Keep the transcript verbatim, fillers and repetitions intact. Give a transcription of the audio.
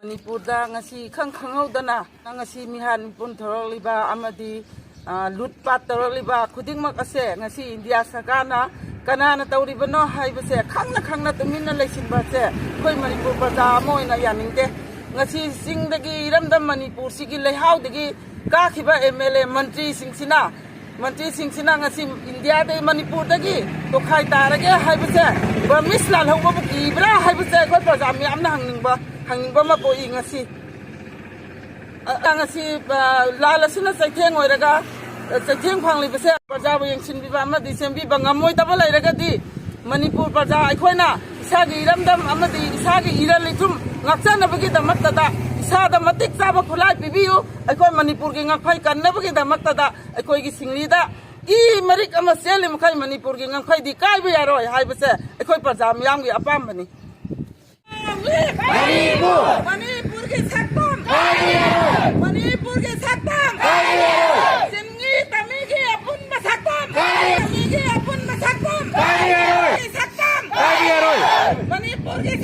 ꯃꯅꯤꯄꯨꯔꯗ ꯉꯁꯤ ꯏꯈꯪ ꯈꯪꯍꯧꯗꯅ ꯉꯁꯤ ꯃꯤꯍꯥꯠ ꯃꯤꯄꯨꯟ ꯊꯣꯛꯂꯛꯂꯤꯕ ꯑꯃꯗꯤ, ꯑ, ꯂꯨꯠꯄꯥꯠ ꯇꯧꯔꯛꯂꯤꯕ ꯈꯨꯗꯤꯡꯃꯛ ꯑꯁꯦ ꯉꯁꯤ ꯏꯟꯗꯤꯌꯥ ꯁꯔꯀꯥꯔꯅ ꯀꯅꯥꯅ ꯇꯧꯔꯤꯕꯅꯣ ꯍꯥꯏꯕꯁꯦ ꯈꯪꯅ ꯈꯪꯅ ꯇꯨꯃꯤꯟꯅ ꯂꯩꯁꯤꯟꯕꯁꯦ ꯑꯩꯈꯣꯏ ꯃꯅꯤꯄꯨꯔ ꯄ꯭ꯔꯖꯥ ꯑꯃ ꯑꯣꯏꯅ ꯌꯥꯅꯤꯡꯗꯦ꯫ ꯉꯁꯤ ꯆꯤꯡꯗꯒꯤ ꯏꯔꯝꯗꯝ ꯃꯅꯤꯄꯨꯔꯁꯤꯒꯤ ꯂꯩꯍꯥꯎꯗꯒꯤ ꯀꯥꯈꯤꯕ ꯑꯦꯝ ꯑꯦꯜ ꯑꯦ ꯃꯟꯇ꯭ꯔꯤꯁꯤꯡꯁꯤꯅ ꯃꯟꯇ꯭ꯔꯤꯁꯤꯡꯁꯤꯅ ꯉꯁꯤ ꯏꯟꯗꯤꯌꯥꯗꯒꯤ, ꯃꯅꯤꯄꯨꯔꯗꯒꯤ ꯇꯣꯈꯥꯏ ꯇꯥꯔꯒꯦ ꯍꯥꯏꯕꯁꯦ ꯕ꯭ꯔꯃꯤꯁ ꯂꯥꯜꯍꯧꯕꯕꯨ ꯀꯤꯕ꯭ꯔꯥ ꯍꯥꯏꯕꯁꯦ ꯑꯩꯈꯣꯏ ꯄ꯭ꯔꯖꯥ ꯃꯤꯌꯥꯝꯅ ꯍꯪꯅꯤꯡꯕ, ꯍꯪꯅꯤꯡꯕ ꯑꯃ ꯄꯣꯛꯏ ꯉꯁꯤ꯫ ꯑ, ꯉꯁꯤ, ꯑ, ꯂꯥꯜ ꯑꯁꯤꯅ ꯆꯩꯊꯦꯡ ꯑꯣꯏꯔꯒ, ꯑ, ꯆꯩꯊꯦꯡ ꯐꯪꯂꯤꯕꯁꯦ ꯄ꯭ꯔꯖꯥꯕꯨ ꯌꯦꯡꯁꯤꯟꯕꯤꯕ ꯑꯃꯗꯤ ꯁꯦꯝꯕꯤꯕ ꯉꯝꯃꯣꯏꯗꯕ ꯂꯩꯔꯒꯗꯤ ꯃꯅꯤꯄꯨꯔ ꯄ꯭ꯔꯖꯥ ꯑꯩꯈꯣꯏꯅ ꯏꯁꯥꯒꯤ ꯏꯔꯝꯗꯝ ꯑꯃꯗꯤ ꯏꯁꯥꯒꯤ ꯏꯔꯜ ꯏꯊꯨꯝ ꯉꯥꯛꯆꯅꯕꯒꯤꯗꯃꯛꯇꯗ ꯏꯁꯥꯗ ꯃꯇꯤꯛ ꯆꯥꯕ ꯈꯨꯠꯂꯥꯏ ꯄꯤꯕꯤꯌꯨ꯫ ꯑꯩꯈꯣꯏ ꯃꯅꯤꯄꯨꯔꯒꯤ ꯉꯛꯐꯩ ꯀꯟꯅꯕꯒꯤꯗꯃꯛꯇꯗ ꯑꯩꯈꯣꯏꯒꯤ ꯁꯤꯡꯂꯤꯗ ꯏ ꯃꯔꯤꯛ ꯑꯃ ꯆꯦꯜꯂꯤ ꯃꯈꯩ ꯃꯅꯤꯄꯨꯔꯒꯤ ꯉꯛꯐꯩꯗꯤ ꯀꯥꯏꯕ ꯌꯥꯔꯣꯏ ꯍꯥꯏꯕꯁꯦ ꯑꯩꯈꯣꯏ ꯄ꯭ꯔꯖꯥ ꯃꯤꯌꯥꯝꯒꯤ ꯑꯄꯥꯝꯕꯅꯤ꯫ ꯃꯅꯤꯄꯨꯔ! ꯃꯅꯤꯄꯨꯔꯒꯤ ꯁꯛꯇꯝ! ꯃꯅꯤꯄꯨꯔꯒꯤ ꯁꯛꯇꯝ! ꯆꯤꯡꯃꯤ ꯇꯝꯃꯤꯒꯤ ꯑꯄꯨꯟꯕ ꯁꯛꯇꯝ! ꯇꯝꯃꯤꯒꯤ ꯑꯄꯨꯟꯕ ꯁꯛꯇꯝ! ꯁꯛꯇꯝ! ꯃꯅꯤꯄꯨꯔꯒꯤ